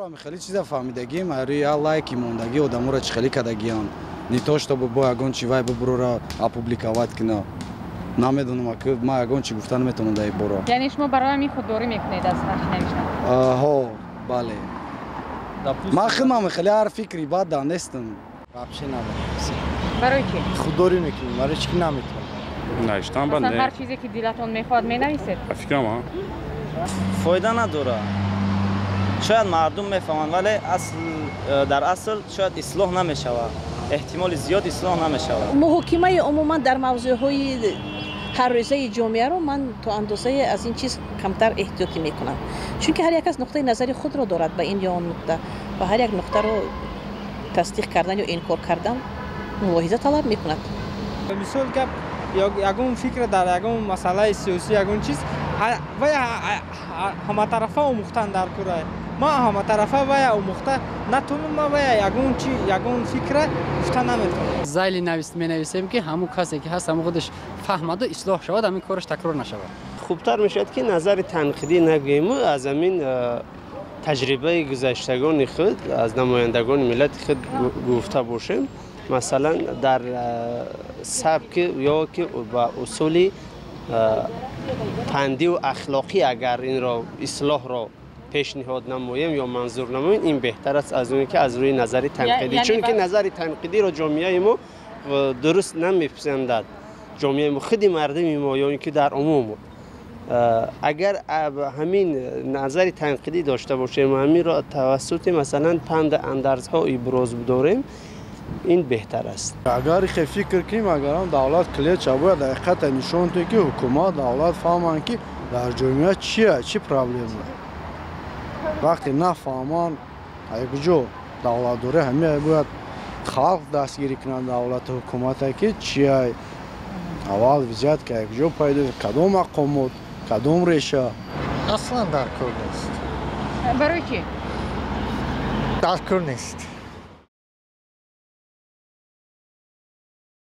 Хеле чиза фаҳмидагим, я лайки мондагӣ одаморо чӣ хеле кардагианд. Не то чтобы бо ягон чи вай бубурора опубликовать кина. Намедонам, ман ягон чи гуфта наметавонам дар ин бора. Яъне шумо барои ҳамин худдорӣ мекунед аз ҳар чӣ навиштан? Ҳо, бале. Ман худам хеле ҳар фикри бад да нестам. Вообще надорам. Барои чӣ? Худдорӣ мекунем, барои чӣ ки наметавонам. Навиштан ба не. Ҳар чизе ки дилатон мехоҳад менависед? Ба фикрам, а. Фоида надорад. Шояд мардум мефаҳманд, вале асл дар асл шояд ислоҳ намешавад. Эҳтимоли зиёд ислоҳ намешавад. Муҳокимаи умуман дар мавзӯъҳои ҳаррӯзаи ҷомеаро ман то андозае аз ин чиз камтар эҳтиётӣ мекунам, чунки ҳар як кас нуқтаи назари худро дорад ба ин ё он нуқта ва ҳар як нуқтаро тасдиқ кардан ё инкор кардан мулоҳиза талаб мекунад. Мисол гап, ягон фикр дар ягон масъалаи сиёсӣ, ягон чиз вай ҳаматарафа омӯхтан дар кора. Ман ҳаматарафа вая омӯхта натонам, ман вая ягон чи, ягон фикра гуфта наметавонам. Зайли навист менависем, ки ҳамун касе ки ҳаст, ҳамун худаш фаҳмаду ислоҳ шавад, ҳамин кораш такрор нашавад. Хубтар мешавад, ки назари танқидӣ нагӯему аз ҳамин таҷрибаи гузаштагони худ, аз намояндагони миллати худ гуфта бошем. Масалан, дар сабки ё ки ба усули пандиву ахлоқӣ агар инро ислоҳро пешниҳод намоем ё манзур намоем, ин беҳтар аст аз оне ки аз рӯи назари танқидӣ, чунки назари танқидиро ҷомеаи мо дуруст намеписандад. Ҷомеаи мо, худи мардуми мо ё ин ки дар умум, агар ҳамин назари танқидӣ дошта бошем, ҳаминро тавассути масалан панду андарзҳо иброз бидорем, ин беҳтар аст. Агар хе фикр кунем, агарам давлат клеча бояд ҳақиқата нишон диҳад, ки ҳукумат, давлат фаҳманд, ки дар ҷомеа чия, чӣ проблема. Вақте нафаҳманд, куҷо давлатдорӣ? Ҳамин бояд халқ дастгирӣ кунанд давлату ҳукумата, ки чия аввал взятка куҷо пайдо, кадом мақомот, кадом реша. Аслан дар кор нест. Барои чӣ? Дар кор нест.